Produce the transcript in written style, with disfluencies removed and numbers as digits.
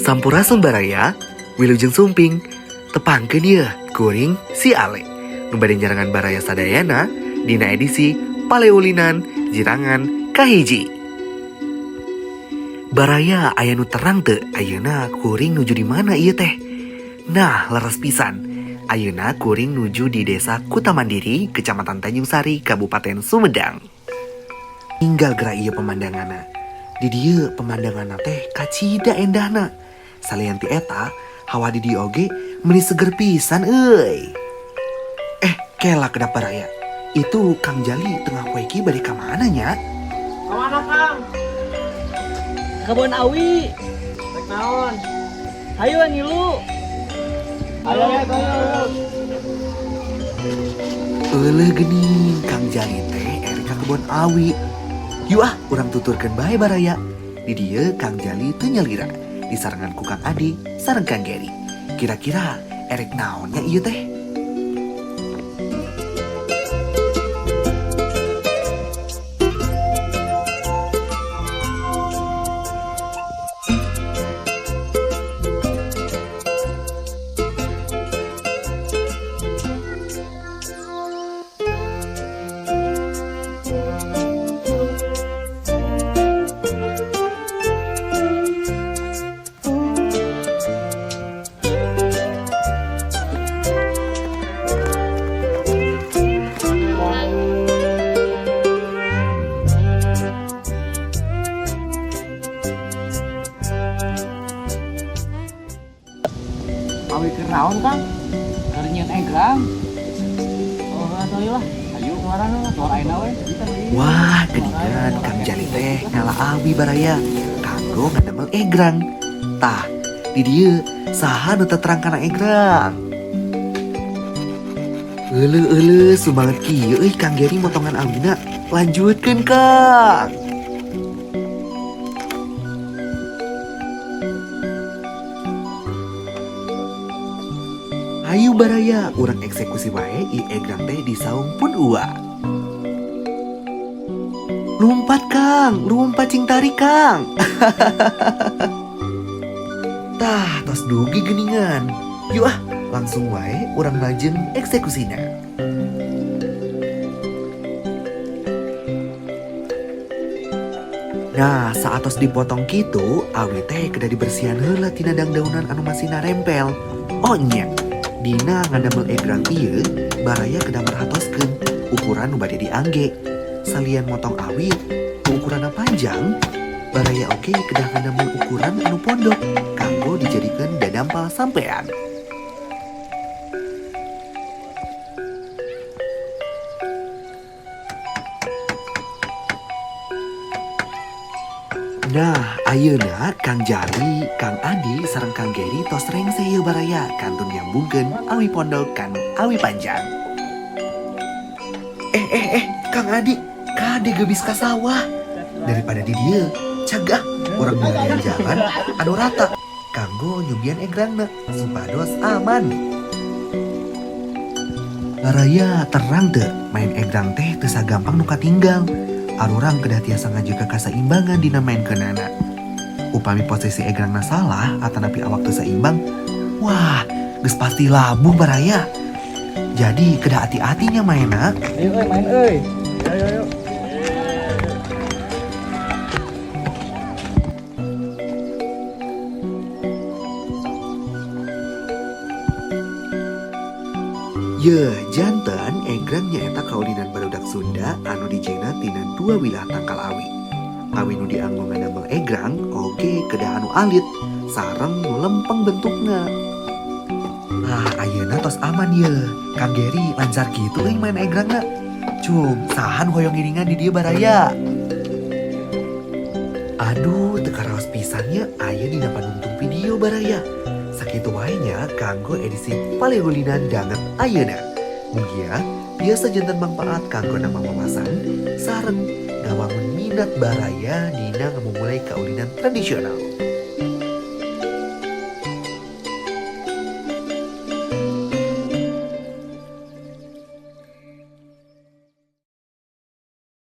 Sampurasun baraya, wilujeng sumping, tepangkeun yeuh kuring si Ale. Nu bade nyarengan baraya sadayana dina edisi Paleulinan Jirangan kahiji. Baraya aya nu terang teu ayeuna kuring nuju di mana ieu teh? Nah, leres pisan. Ayeuna kuring nuju di Desa Kutamandiri, Kecamatan Tanjung Sari, Kabupaten Sumedang. Tinggal gerak ieu pemandanganna. Di dieu pemandanganna teh kacida endahna. Salian ti eta, hawa di dieu oge meuni seger pisan euy. Eh, kela kedap baraya. Itu Kang Jali tengah poe ki bade ka mana nya? Kemana, Kang? Kebon awi. Rek naon? Hayu ngilu. Ayo, ayo, ayo. Euleuh geuning Kang Jali teh erek ka kebon awi. Yuk ah, urang tuturkeun bae baraya. Di dieu Kang Jali teu nyalira, disarengan ku Kang Adi sareng Kang Geri. Kira-kira erek naonnya ieu teh? Awi keur naon, Kang? Keur nyieun egrang. Oh, atuh ayo lah. Hayu. Suara lah, suara ayeuna we. Wah, geuningan Kang Jali teh ngala awi baraya kanggo ngadamel egrang. Tah, di dieu saha nu teu terang kana egrang? Euleuh euleuh sumanget kieu euy Kang Geri motongan awina. Lanjutkeun Kang. Hayu baraya, urang eksekusi wae i egrang teh di saung pun ua. Lumpat Kang, lumpat cing tarik Kang. Tah, tos dugi geningan. Yuk ah, langsung wae urang lajeng eksekusinya. Nah, saat tos dipotong kitu, awi teh kedah dibersihan heula tina dangdaunan anu masih narempel. Oh nya, dina ngadamel egrang ieu, baraya kedah merhatoskeun ukuran nu bade diangge. Salian motong awi, nu ukuranna panjang, baraya oge kedah ngadamel ukuran anu pondok kanggo dijadikeun dadampal sampean. Nah, ayeuna Kang Jali, Kang Adi, sareng Kang Geri tos rengse ieu baraya kantun nyambungkeun awi pondok kan awi panjang. Eh, Kang Adi, kade geubis ka sawah. Daripada di dieu, cagah urang milarian jalan anu rata kanggo nyubian egrangna supados aman. Baraya terang teu, main egrang teh teu sagampang nu katinggal. Arurang kedah tiasa ngajaga kasaimbangan dina mainkeunana. Upami posisi egrangna salah atanapi awak teu saimbang, wah, geus pasti labuh baraya. Jadi kedah hati-hatinya mainna. Ayo euy, main euy. Ayo, ayo, ayo. Yeuh, janten egrang nyaeta kaulinan barudak Sunda anu dijieunna tina dua wilah tangkal awi. Awi nu dianggo ngadamel egrang oge kedah anu alit sareng nu lempeng bentukna. Nah, ayeuna tos aman yeuh. Kang Geri lancar kitu euy main egrangna. Cung, saha nu hoyong ngiringan di dieu baraya? Aduh, teu karaos pisan nya aya dina panungtung video baraya. Sakitu wae nya kanggo edisi Paleulinan danget ayeuna. Mugia biasa janten mangpaat kanggo nambah wawasan sareng ngawangun minat baraya dina ngamumule kaulinan tradisional.